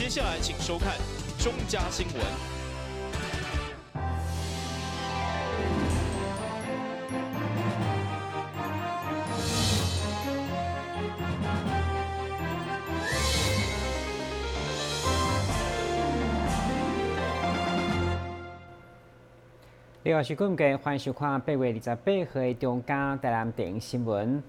接下來請收看中嘉新聞。另外是今日歡迎收看8月28號的中嘉台南電新聞。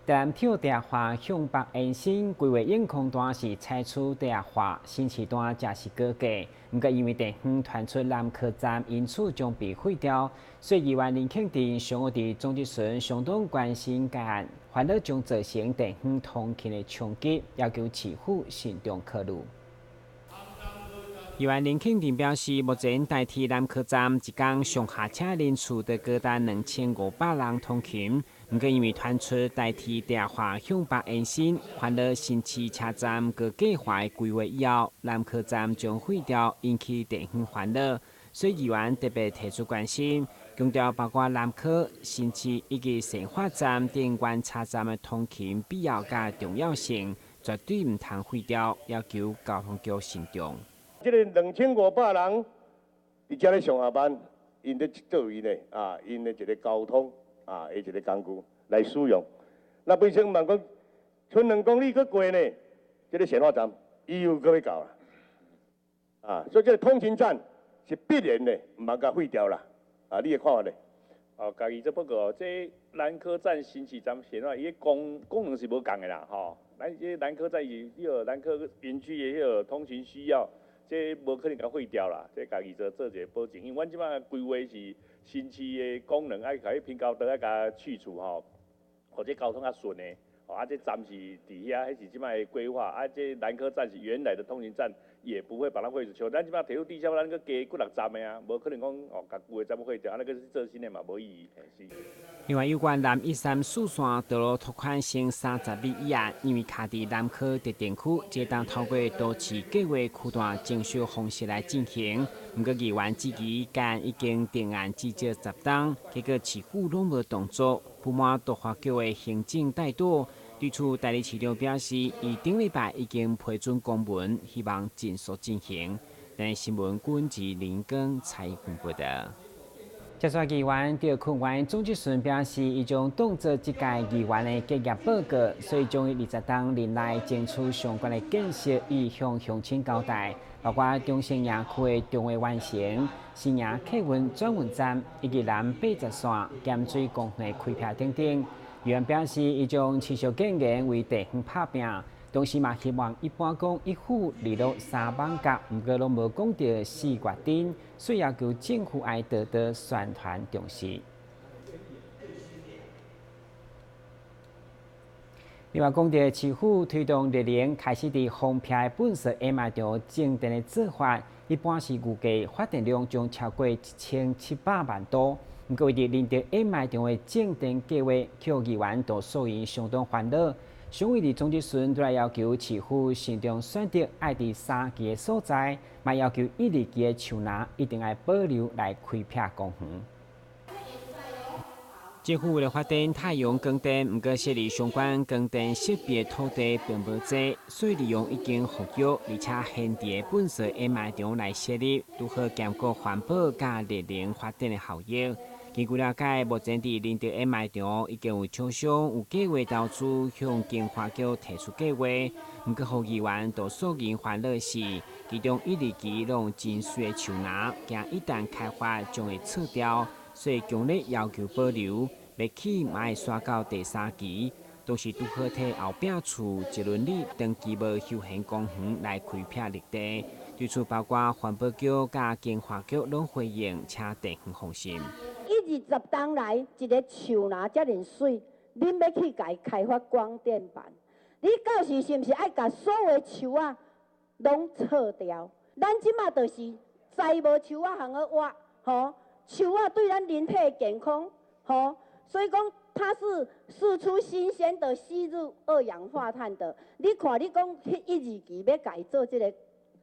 台南鐵地下化向北延伸規劃永康段是採取地下化，新市段則是高架。毋過因為地方傳出南科站，因此將被廢掉。所以議員林慶鎮上午佇總質詢相當關心該案，煩惱將造成地方通勤的衝擊，要求市府慎重考慮。議員林慶鎮表示，目前台鐵南科站一工上下車人次就高達2500人通勤。毋過因為傳出台鐵地下化向北延伸，煩惱新市車站閣計劃的規劃以後，南科站將廢掉，引起地方煩惱。所以議員特別提出關心，強調包括南科、新市以及善化站等原車站的通勤必要佮重要性，絕對毋通廢掉，要求交通局慎重。這个2500人佇遮咧上下班，𪜶咧做伊咧啊，𪜶的一个交通啊，的一个工具來使用。那本身嘛講，賰2公里閣過呢，這个善化站伊又閣欲到啦。啊，所以這个通勤站是必然的，毋通共廢掉啦。啊，你的看法呢？哦，家己做報告哦，這南科站、新市站、善化，伊的功能是無仝的啦，吼。咱這南科站是彼个南科園區的彼个通勤需要。這無可能共廢掉啦，這家己做做一个保證，因為阮這擺規劃是新市的功能愛共彼平交道愛共去除吼，予這交通較順的。啊，這站是佇遐，彼是這擺的規劃。啊，這南科站是原來的通勤站，也不會把它廢除。像咱這擺鐵路地下，咱閣加幾六站的啊，無可能講哦，共舊的站廢掉，啊，那個做新的嘛，無意義。是。另外，有關南一三四線道路拓寬成30米以案，因為卡佇南科特定區，這當透過都市計劃區段徵收方式來進行。毋過議員質疑，該案已經定案至少10冬，結果市府攏無動作，不滿都發局的行政態度。對此，代理市長表示，伊頂禮拜已經批准公文，希望盡速進行。但新聞軍自林根採訪報道。接續議員趙坤元總質詢表示，伊將當作這屆議員的結業報告，所以將於20冬任內爭取相關的建設，以向鄉親交代，包括中正營區的重劃完成、新營客運轉運站以及南80線鹹水公園的開闢等等。議員表示，伊將持續建言為地方拍拚，同時嘛希望一般講一府二鹿三艋舺，毋過攏無講著四月頂，所以要求政府愛多多宣傳重視。另外，講著市府推動熱能開始佇封閉的糞埽掩埋場種電的做法，一般是預計發電量將超過1700萬度。毋過，為佇仁德掩埋場的種電計劃，予議員杜素怡相當煩惱。上位佇總質詢都來要求市府慎重選擇愛佇三期的所在，嘛要求一、二期的樹林一定愛保留來開闢公園。政府為了發展太陽光電，毋過設立相關光電設備的土地並無濟，所以利用已經復育而且閒置的糞埽掩埋場來設立，拄好兼顧環保佮熱能發電的效益。根據了解，目前佇仁德掩埋場已經有廠商有計劃投資向經發局提出計劃，毋過予議員杜素銀煩惱的是，其中一、二期攏有真媠的樹林，驚一旦開發將會撤掉，所以強烈要求保留。欲起嘛會徙到第三期，同時拄好替後壁厝一崙里長期無休閒公園來開闢綠地。對此，包括環保局佮經發局攏回應，請地方放心。伊20冬來一个樹林遮爾媠，恁欲去共伊開發光電板？你到時是毋是愛共所有樹仔攏撤掉？咱這馬就是栽無樹仔通好活，吼，樹仔對咱人體的健康，吼，所以講它是釋出新鮮的吸入二氧化碳的。你看，你講彼一二期欲共伊做這个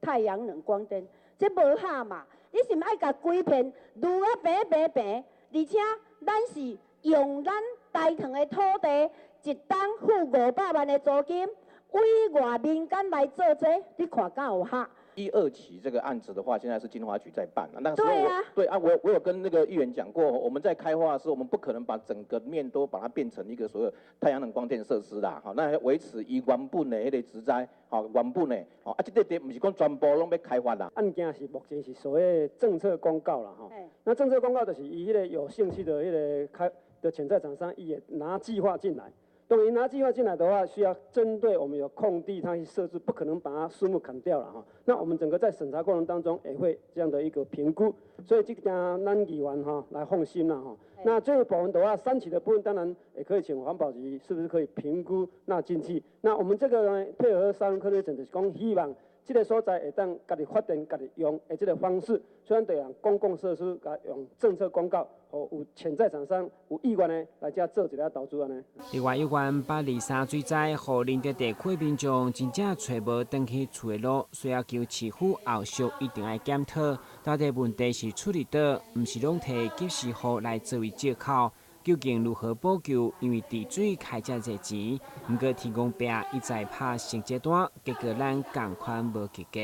太陽能光電，這無合嘛？你是毋愛共規片攄啊平平平？而且咱是用咱大塘的土地，一冬付500萬的租金，委外民間來做這個，你看敢有合？一二期這個案子的話，現在是經發局在辦。那時候我對啊，我有跟那個議員講過，我們在開發的時候，我們不可能把整個面都把它變成一個所謂太陽能光電設施啦。好，那維持伊原本的彼個植栽，吼原本的，吼啊，這個地毋是講全部攏欲開發啦。案件是目前是屬於政策公告啦，吼。那政策公告就是伊彼個有興趣的彼個開的潛在廠商，伊會拿計劃進來。當伊拿計劃進來的話，需要針對我們有空地，它去設置，不可能把它樹木砍掉了哈。那我們整個在審查過程當中，也會這樣的一個評估。所以這件咱議員哈來放心啦哈。那這個部分的話，三期的部分當然也可以請環保局是不是可以評估納進去？那我們這個呢，配合三科學城，就是講希望這個所在會當家己發電、家己用的這個方式，雖然對用公共設施，共用政策公告，予有潛在廠商有意願的來遮做一下投資按呢。另外，有關823水災，予林德地區民眾真正揣無轉去厝的路，需要求市府後續一定愛檢討，到底問題是處佇佗，毋是攏提及時雨來作為藉口。究竟如何補救？因為治水開遮濟錢，毋過天公伯一再拍成績單，結果咱仝款無及格。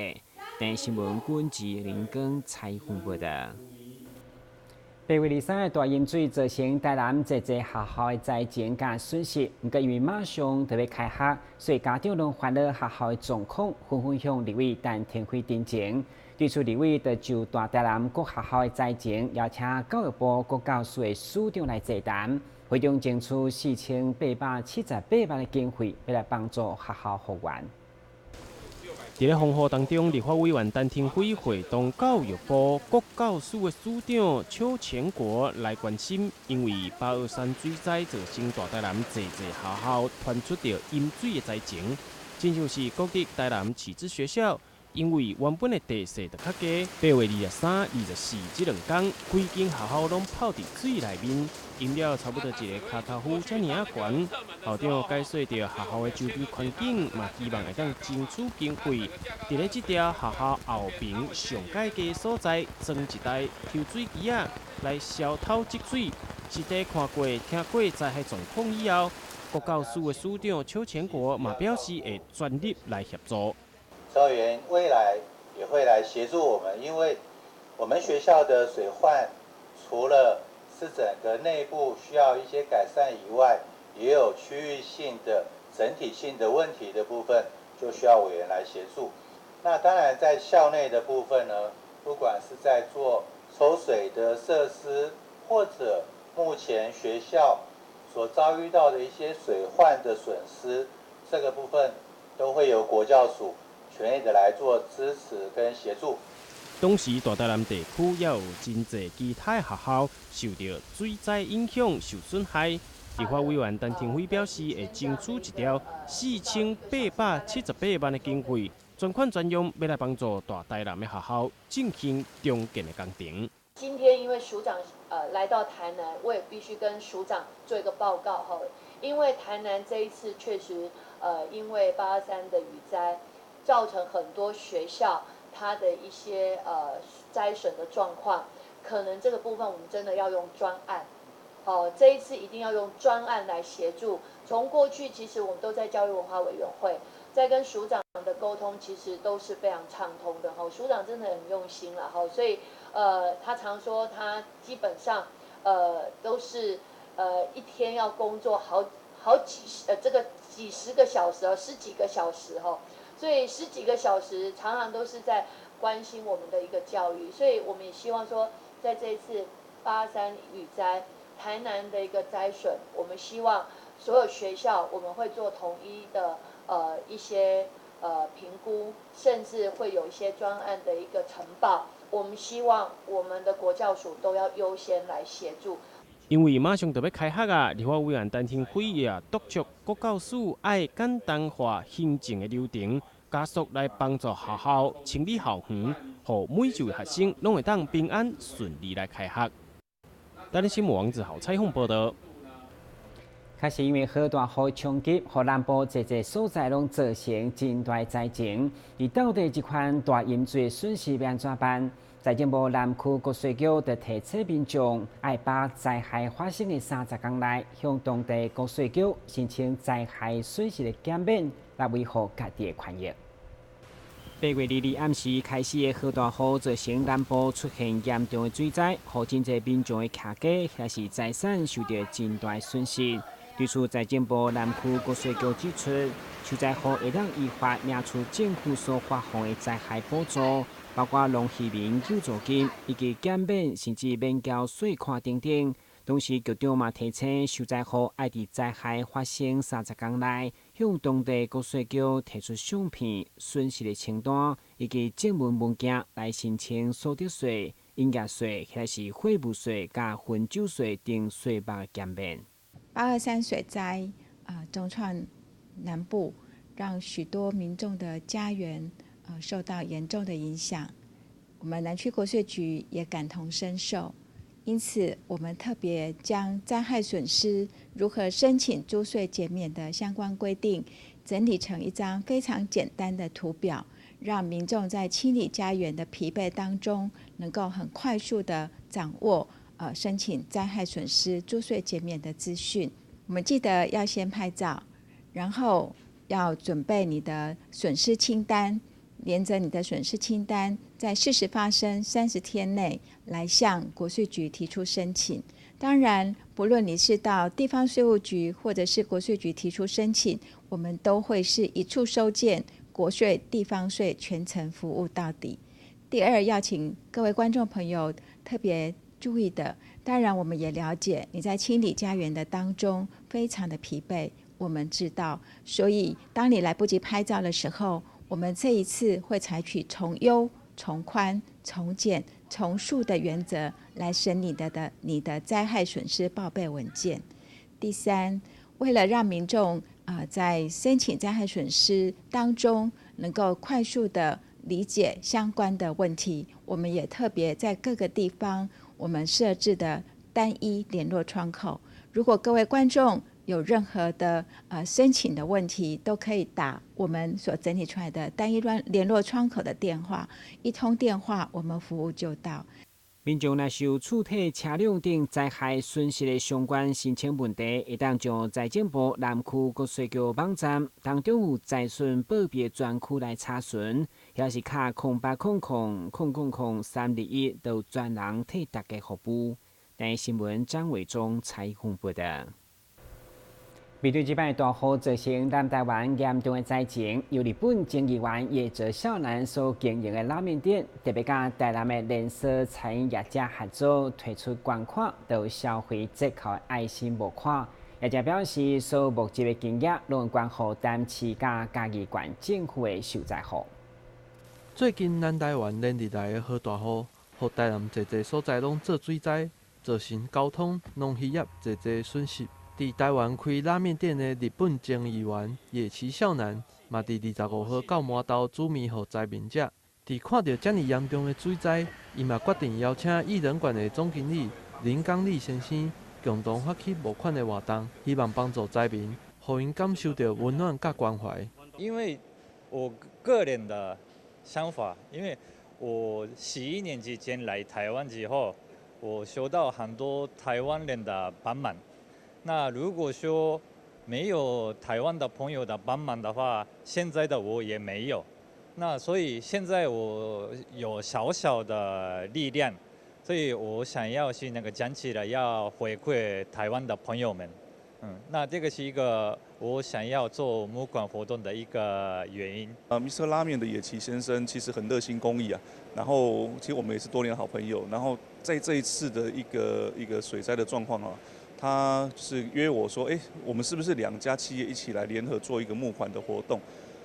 電視新聞軍志林根採訪報道。8月23的大淹水造成台南濟濟學校的災情佮損失，毋過因為馬上就欲開學，所以家長攏煩惱學校的狀況，紛紛向立委陳庭飛陳情。對此，立委就就大台南各學校的災情，邀請教育部國教署的署長來座談，會中爭取4878萬的經費，欲來幫助學校復原。佇咧風雨當中，立法委員陳庭飛會同教育部國教署的署長邱乾國來關心，因為823水災造成大台南濟濟學校傳出著淹水的災情，親像是國立台南啟智學校，因為原本的地勢就較低，8月23、24這兩工，規間學校攏泡佇水內面，淹了差不多一个跤頭夫遮爾仔懸。校長解說著學校的周邊環境，嘛希望會當爭取經費，佇咧這條學校後爿上蓋低所在裝一台抽水機仔來消透積水。實地看過、聽過災害狀況以後，國教署的署長邱乾國嘛表示會全力來協助。蕭委員未來也會來協助我們，因為我們學校的水患，除了是整個內部需要一些改善以外，也有區域性的、整體性的問題的部分，就需要委員來協助。那當然在校內的部分呢，不管是在做抽水的設施，或者目前學校所遭遇到的一些水患的損失，這個部分都會由國教署全力的來做支持跟協助。當時大台南地區也有真濟其他學校受著水災影響受損害。立法委員陳庭飛表示，會爭取一條4878萬的經費，專款專用，欲來幫助大台南的學校進行重建的工程。今天因為署長來到台南，我也必須跟署長做一個報告哈，因為台南這一次確實因為823的雨災，造成很多學校它的一些災損的狀況，可能這個部分我們真的要用專案，好，這一次一定要用專案來協助。從過去其實我們都在教育文化委員會，在跟署長的溝通，其實都是非常暢通的哈。署長真的很用心了哈，所以他常說他基本上都是一天要工作好好幾十這個幾十個小時哦，十幾個小時哈。所以十幾個小時常常都是在關心我們的一個教育，所以我們也希望說，在這一次823雨災台南的一個災損，我們希望所有學校我們會做統一的一些評估，甚至會有一些專案的一個呈報。我們希望我們的國教署都要優先來協助。因為馬上就欲開學啊，立法委員陳庭飛也督促國教署愛簡單化行政的流程，加速來幫助學校清理校園，予每一位學生攏會當平安順利來開學。台視新聞王子豪採訪報道。確實因為好大雨衝擊，予南部濟濟所在攏造成真大災情。而到底這款大淹水損失欲按怎辦？財政部南區國稅局就提醒民眾，愛把災害發生的30工內，向當地國稅局申請災害損失的減免，來維護家己的權益。8月22暗時開始的豪大雨，造成南部出現嚴重的水災，予真濟民眾的徛家抑是財產受著真大損失。對此，財政部南區國稅局指出，受災戶會當依法領取政府所發放的災害補助，包括農漁民救助金以及減免甚至免繳稅款等等。同時，局長嘛提醒受災戶愛佇災害發生30工內，向當地國稅局提出相片、損失的清單以及證明文件來申請所得稅、營業稅抑是貨物稅佮分酒稅等稅目減免。823水災啊，重創南部，讓許多民眾的家園受到嚴重的影響。我們南區國稅局也感同身受，因此我們特別將災害損失如何申請租稅減免的相關規定整理成一張非常簡單的圖表，讓民眾在清理家園的疲憊當中，能夠很快速的掌握申請災害損失租稅減免的資訊。我們記得要先拍照，然後要準備你的損失清單，連著你的損失清單，在事實發生30天內來向國稅局提出申請。當然，不論你是到地方稅務局或者是國稅局提出申請，我們都會是一處收件，國稅、地方稅全程服務到底。第二，要請各位觀眾朋友特別注意的，當然我們也了解你在清理家園的當中非常的疲憊，我們知道，所以當你來不及拍照的時候，我們這一次會採取從優、從寬、從簡、從速的原則來審理你的災害損失報備文件。第三，為了讓民眾在申請災害損失當中能夠快速的理解相關的問題，我們也特別在各個地方我們設置的單一聯絡窗口。如果各位觀眾有任何的申請的問題，都可以打我們所整理出來的單一聯絡窗口的電話，一通電話我們服務就到。民眾若是有厝體、車輛等災害損失的相關申請問題，會當上財政部南區國稅局網站當中有災損報備專區來查詢，抑是敲0800 000 0321，都有專人替大家服務。台視新聞張偉忠採訪報導。面對這擺大雨造成南台灣嚴重的災情，由日本眾議員野澤孝男所經營的拉麵店，特別佮台南的連鎖餐飲業者合作，推出捐款著消費折扣的愛心募款。業者表示，所募集的金額攏捐予台南市佮嘉義縣政府的受災戶。最近南台灣連日來的豪大雨，予台南濟濟所在攏做水災，造成交通、農漁業濟濟損失。佇台灣開拉麵店的日本眾議員野崎孝男，嘛佇25號到饃頭煮麵予災民食。佇看著遮爾嚴重的水災，伊嘛決定邀請異人館的總經理林剛利先生共同發起募款的活動，希望幫助災民，予𪜶感受著溫暖佮關懷。因為我個人的想法，因為我11年之前來台灣之後，我受到很多台灣人的幫忙。那如果說沒有台灣的朋友的幫忙的話，現在的我也沒有。那所以現在我有小小的力量，所以我想要是那個講起來要回饋台灣的朋友們。那這個是一個我想要做募款活動的一個原因。啊，Mr. 拉麵的野崎先生其實很熱心公益啊，然後其實我們也是多年好朋友，然後在這一次的一個水災的狀況啊，他是約我說，哎，我們是不是兩家企業一起來聯合做一個募款的活動？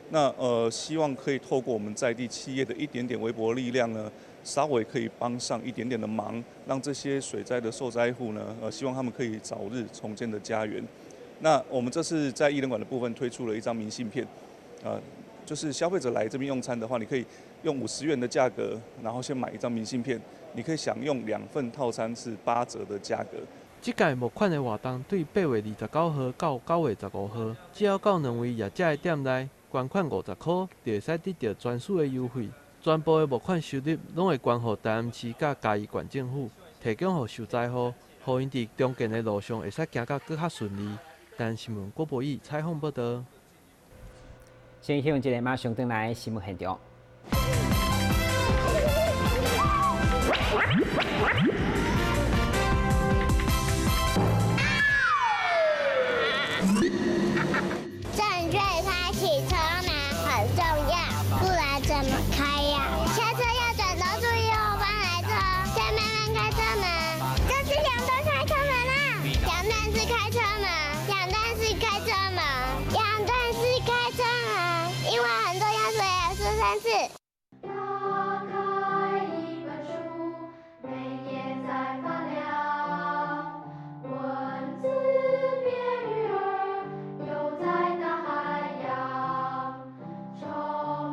那希望可以透過我們在地企業的一點點微薄力量呢，稍微可以幫上一點點的忙，讓這些水災的受災戶呢，希望他們可以早日重建的家園。那我們這次在異人館的部分推出了一張明信片，就是消費者來這邊用餐的話，你可以用50元的價格，然後先買一張明信片，你可以享用兩份套餐是8折的價格。這屆募款的活動對8月29號到9月15號，只要到兩位業者的店內捐款50箍，就會使得著專屬的優惠。全部的募款收入攏會捐予台南市佮嘉義縣政府，提供予受災戶，予𪜶佇重建的路上會使行甲閣較順利。台視新聞郭博義採訪報導。先向一個馬上轉來新聞現場。正确开启车门很重要，不然怎么开呀？下车要转头注意后方来车，再慢慢开车门。这是两段开车门啊！两段式开车门，两段式开车门，两段式开车门，因为很重要，所以要说三次。打开一本书，每页在发亮，文字变鱼儿，游在大海洋，充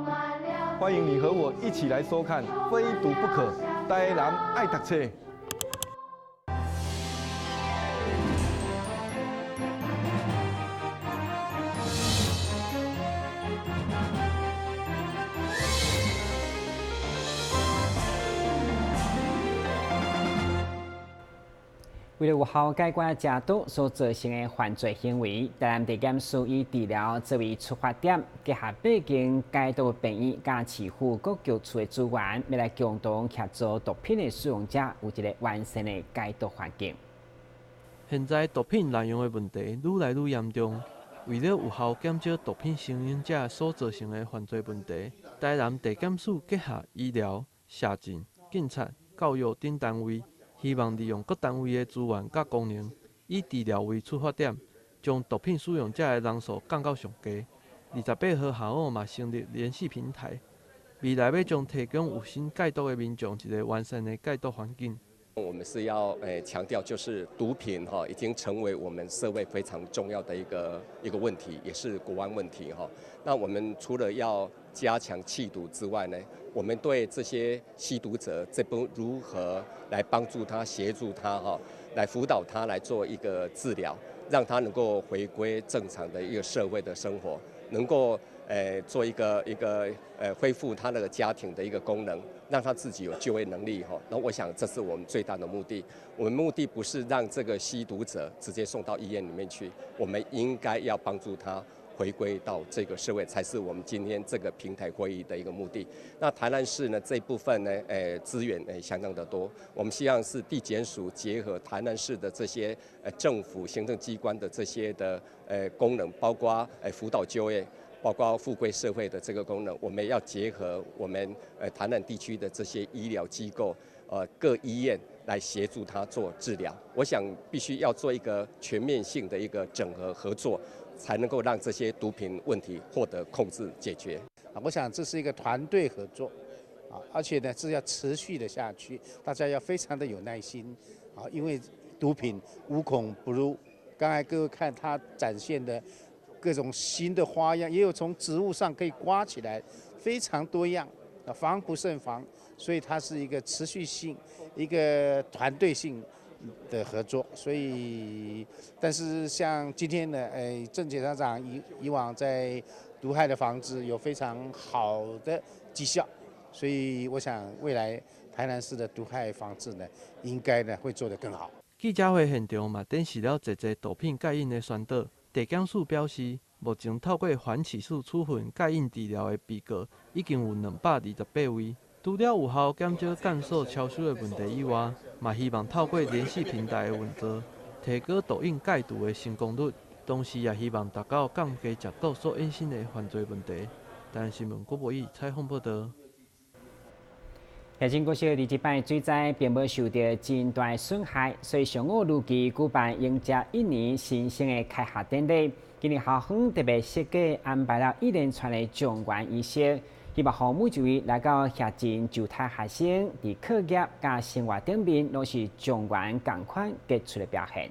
满了。欢迎你和我一起来收看《非读不可》，台南爱读册。为了有效解决食毒所造成的犯罪行为，台南地检署以治疗作为出发点，结合八间戒毒病院佮市府各局处的资源，欲来共同协助毒品的使用者有一个完善的戒毒环境。现在毒品滥用的问题愈来愈严重，为了有效减少毒品成瘾者所造成的犯罪问题，台南地检署结合医疗、社政、警察、教育等单位。希望利用各单位的资源佮功能，以治疗为出发点，将毒品使用者的人数降到上低。28号下午嘛成立联系平台，未来欲将提供有心戒毒的民众一个完善的戒毒环境。我们是要强调，就是毒品哈已经成为我们社会非常重要的一个问题，也是国安问题哈。那我们除了要加强缉毒之外呢，我们对这些吸毒者这部如何来帮助他、协助他哈，来辅导他来做一个治疗，让他能够回归正常的一个社会的生活，能够做一个恢复他那个家庭的一个功能，让他自己有就业能力哈。那我想这是我们最大的目的。我们目的不是让这个吸毒者直接送到医院里面去，我们应该要帮助他回归到这个社会，才是我们今天这个平台会议的一个目的。那台南市呢这部分呢，资源相当的多。我们希望是地检署结合台南市的这些政府行政机关的这些的功能，包括辅导就业，包括复归社会的这个功能，我们要结合我们台南地区的这些医疗机构，各医院来协助他做治疗。我想必须要做一个全面性的一个整合合作，才能够让这些毒品问题获得控制解决。我想这是一个团队合作，而且呢是要持续的下去，大家要非常的有耐心，因为毒品无孔不入。刚才各位看他展现的各种新的花样，也有从植物上可以刮起来，非常多样，防不胜防。所以它是一个持续性、一个团队性的合作。所以，但是像今天呢，郑检察长以往在毒害的防治有非常好的绩效，所以我想未来台南市的毒害防治呢，应该呢会做得更好。记者会现场嘛展示了济济毒品戒瘾的宣导。地检署表示，目前透过缓起诉处分戒瘾治疗的被告已经有228位。除了有效减少监所超收的问题以外，嘛希望透过联系平台的运作，提高毒瘾戒除的成功率，同时也希望达到降低食毒所衍生的犯罪问题。台南新闻郭博义采访报道。协进国小伫这摆水灾并无受到真大的损害，所以上午如期举办迎接一年新生的开学典礼。今年校方特别设计安排了一连串的状元仪式，希望予每一位来到协进就读学生，伫课业佮生活顶面拢是状元仝款杰出的表现。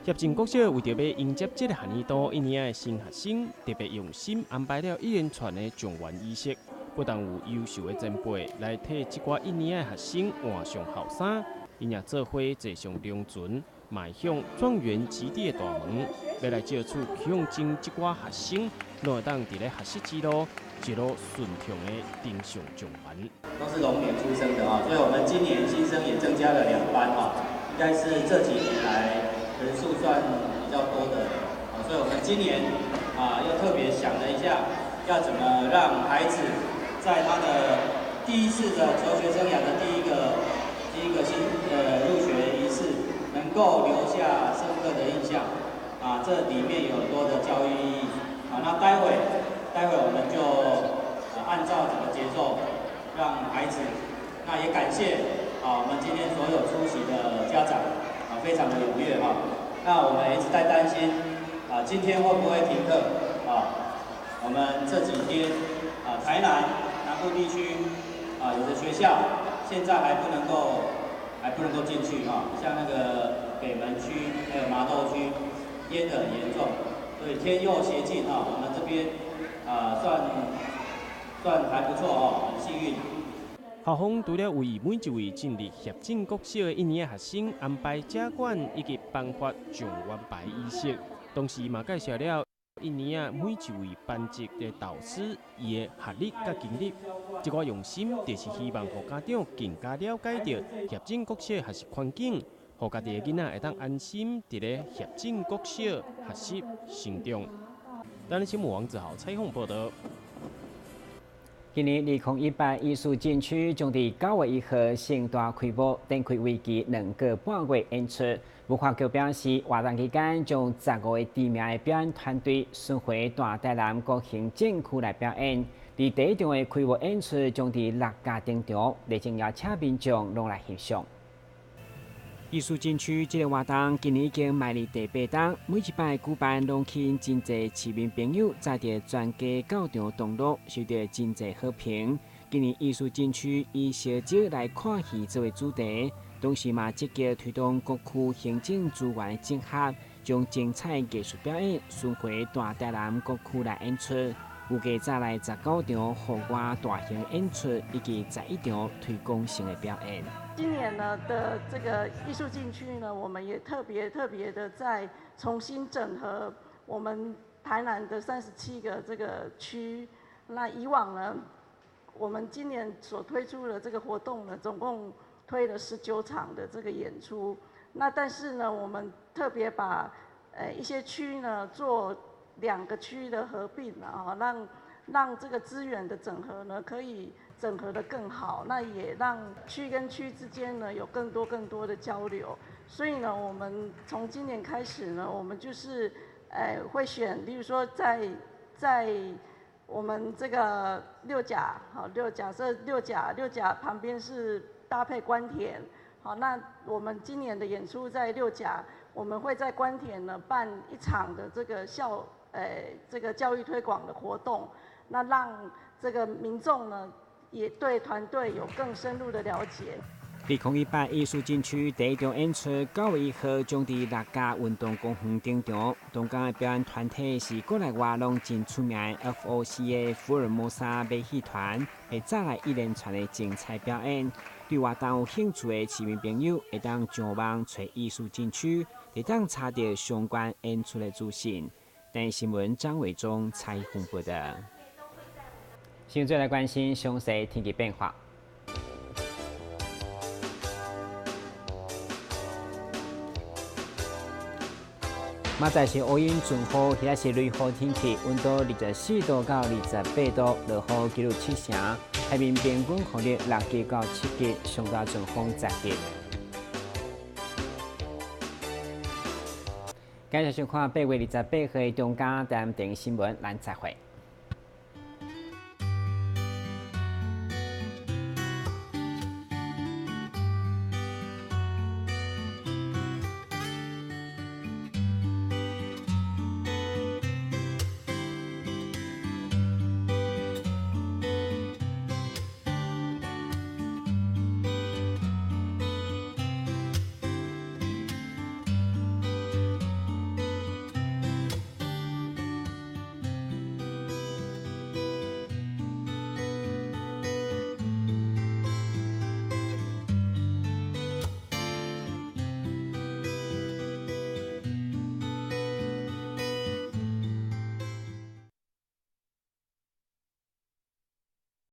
协进国小为著欲迎接这个学年度一年的新学生，特别用心安排了一连串的状元仪式。不但有优秀的前辈来替这寡一年的学生换上校衫，𪜶也做伙坐上龙船，迈向状元及第的大门，欲来借此向征这寡学生，拢会当伫咧学习之路一路顺畅的登上状元。都是龙年出生的啊，所以我们今年新生也增加了2班啊，应该是这几年来人数算比较多的啊，所以我们今年啊又特别想了一下，要怎么让孩子在他的第一次的求學生涯的第一個新入學儀式，能夠留下深刻的印象。啊，這裡面有很多的教育意義。啊，那待會我們就按照整個節奏，讓孩子，那也感謝啊，我們今天所有出席的家長啊，非常的踴躍哈。那我們一直在擔心啊，今天會不會停課啊？我們這幾天啊，台南南部地區啊，有的學校現在還不能夠進去哈，像那個北門區還有麻豆區淹得很嚴重，所以天佑協進哈，我們這邊啊算還不錯哦，很幸運。校方除了為每一位進入協進國小的一年學生安排加管以及頒發狀元牌儀式，同時嘛介紹了一年仔每一位班級的導師伊的學歷佮經歷。這個用心就是希望予家長更加了解著協進國小學習環境，予家己的囡仔會當安心佇咧協進國小學習成長。台南新聞王子豪採訪報道。今年2018藝術禁區將佇9月1號盛大開幕，展開為期2個半月演出。文化局表示，活動期間將15個知名的表演團隊巡迴大台南各行政區來表演。佇第一場的開幕演出將佇六甲登場，熱情邀請民眾攏來翕相。藝術禁區這個活動今年已經邁入第八冬，每一擺舉辦攏吸引真濟市民朋友載著全家到場同樂，受到真濟好評。今年藝術禁區以相招來看戲作為主題，同時嘛積極推動各區行政資源整合，將精彩藝術表演巡迴大台南各區來演出。預計再來19場戶外大型演出，以及11場推廣性的表演。今年呢的這個藝術禁區呢，我們也特別特別的在重新整合我們台南的37個這個區。那以往呢，我們今年所推出的這個活動呢，總共推了19場的這個演出。那但是呢，我們特別把一些區呢做2個區的合併啊，讓這個資源的整合呢，可以整合得更好，那也讓區跟區之間呢有更多更多的交流。所以呢，我們從今年開始呢，我們就是會選，例如說在我們這個六甲，好六甲設六甲，六甲旁邊是搭配官田，好，那我們今年的演出在六甲，我們會在官田呢辦一場的這個校。這個教育推廣的活動，那讓這個民眾呢，也對團隊有更深入的了解。2018藝術禁區第一場演出9月1號將佇六甲運動公園登場。當天的表演團體是國內外攏真出名的 FOCA 福爾摩沙馬戲團，會帶來一連串的精彩表演。對活動有興趣的市民朋友，會當上網揣藝術禁區，會當查到相關演出的資訊。台視新聞張偉忠採訪報道。現在來關心詳細天氣變化。馬仔是烏雲陣雨，或者是雷雨天氣，溫度24度到28度，落雨幾率7成，海面平均風力6級到7級，上大陣風10級。感謝收看8月28號的中嘉台電新聞，咱再會。